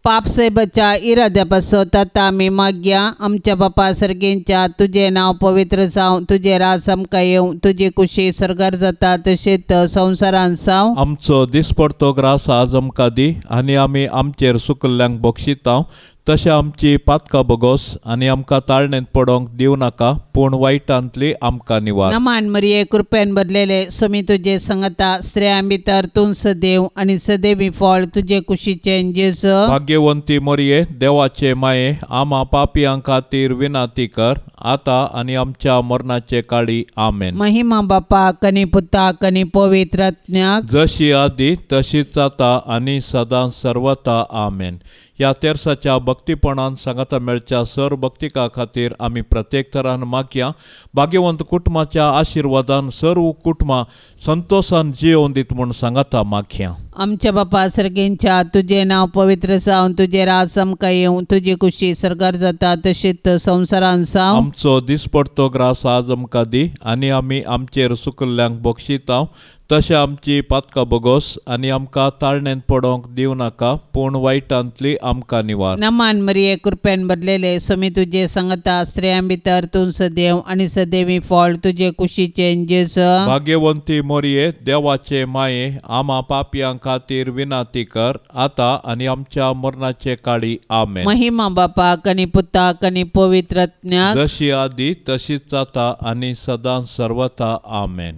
पाप साहेबाच्या इराद्या पासत आतां आमी मागया. आमच्या बापा सर्गेंच्या तुजें नांव पवित्र जावं, तुजें राज आमकां येवं, तुजी कुशी सर्गार जाता तशेंच संवसारांत जावं. आमचो दिसपडतो ग्रास आज आमकां दी आनी आमी आमचेर सुकल्ल्यांक बक्षिता तशें आमची पातकां बगोस आनी आमकां ताळणेंत पडोवंक दिवं नाका, पूण वायटांतली आमकां निवार. नमान मरिये, कृपेन भरलेले, स्वामी तुजे संगता, स्त्रियां भितर तूं सदैव आनी सदैवी फळ तुजे कुशीचें जेजू. भाग्यवंती मरिये, देवाचे माये, आमा पापयां खातीर विनंती कर आतां आनी आमच्या मरणाचे काळी. आमेन. महिमा बापाक आनी पुताक आनी पवित्र आत्म्याक, जशी आदी तशीच आतां आनी सदां सर्वता. आमेन. ह्या तेर्साच्या भक्तीपणान सांगाता मेळच्या सर भक्तिका खातीर आमी प्रत्येक तरान मागया. भाग्यवंत कुटुंबाच्या आशिर्वादान सर्व कुटुंबां संतोशान जियोवन दीत म्हूण सांगाता मागया. आमच्या बापा सर्गेंच्या, तुजें नांव पवित्र जावन, तुजें राज आमकां येवं, तुजी खुशी सर्गार जाता तशीच संवसारान जावं. आमचो दिसपडतो ग्रास आज आमकां दी आनी आमी आमचेर सुकल्ल्यांक बक्षिता तशें आमची पातकां बोगोस आनी आमकां ताळणेंत पडोवंक दिवं नाका, पूण वायटांतली आमकां निवार. नमान मरिये, कृपेन भरलेले, स्वामी तुजे सांगता, स्त्रियां भितर तूं सदैव आनी सदैवी फळ तुजे कुशीचें जेजू. भाग्यवंती मोरये, देवाचे माये, आमा पापयां खातीर विनाती कर आतां आनी आमच्या मरणाचे काळी. आमेन. महिमा बापाक आनी पुताक आनी पवित्र आत्म्याक, जशी आदी तशीच आतां आनी सदां सर्वता. आमेन.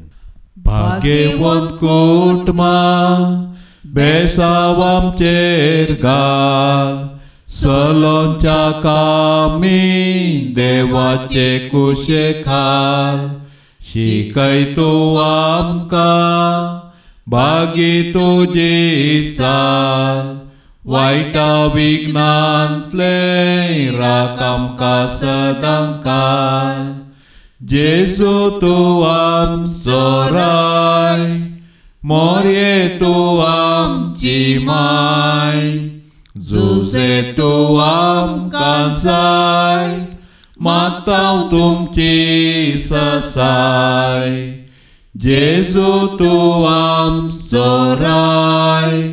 भाग्यवंत कुटुंबां बेसांव आमचेर घाल, सलोंच्या कामी देवाचे कुशे खाल, शिकय तूं आमकां भागी तुजी साल, वायटा विघ्नांतले राख आमकां सदां काल. जेजू तूं आमचो राय, मोरये तूं आमची माय, जुजे तूं आमकां जाय, मागता तुमची ससाय. जेजू तूं आमचो राय,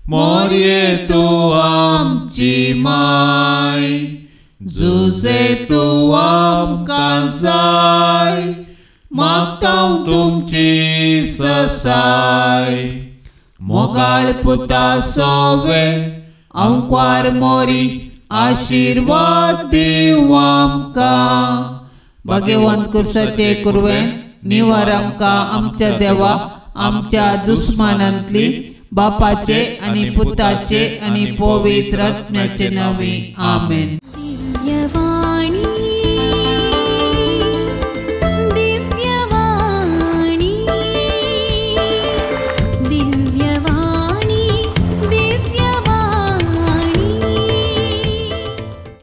मोरये तूं आमची माय, जुजे तूं आमकां जाय, मागता तुमची ससाय. मोगाळ पुता सोवे आंकवार मोरी, आशिर्वाद दिवं आमकां. भाग्यवंत कुर्साचे कुरवेन निवार आमकां आमच्या देवा, आमच्या दुस्मानांतली, बापाचे आनी पुताचे आनी पवित्र आत्म्याचे नांवी. आमेन. दिव्यवाणी.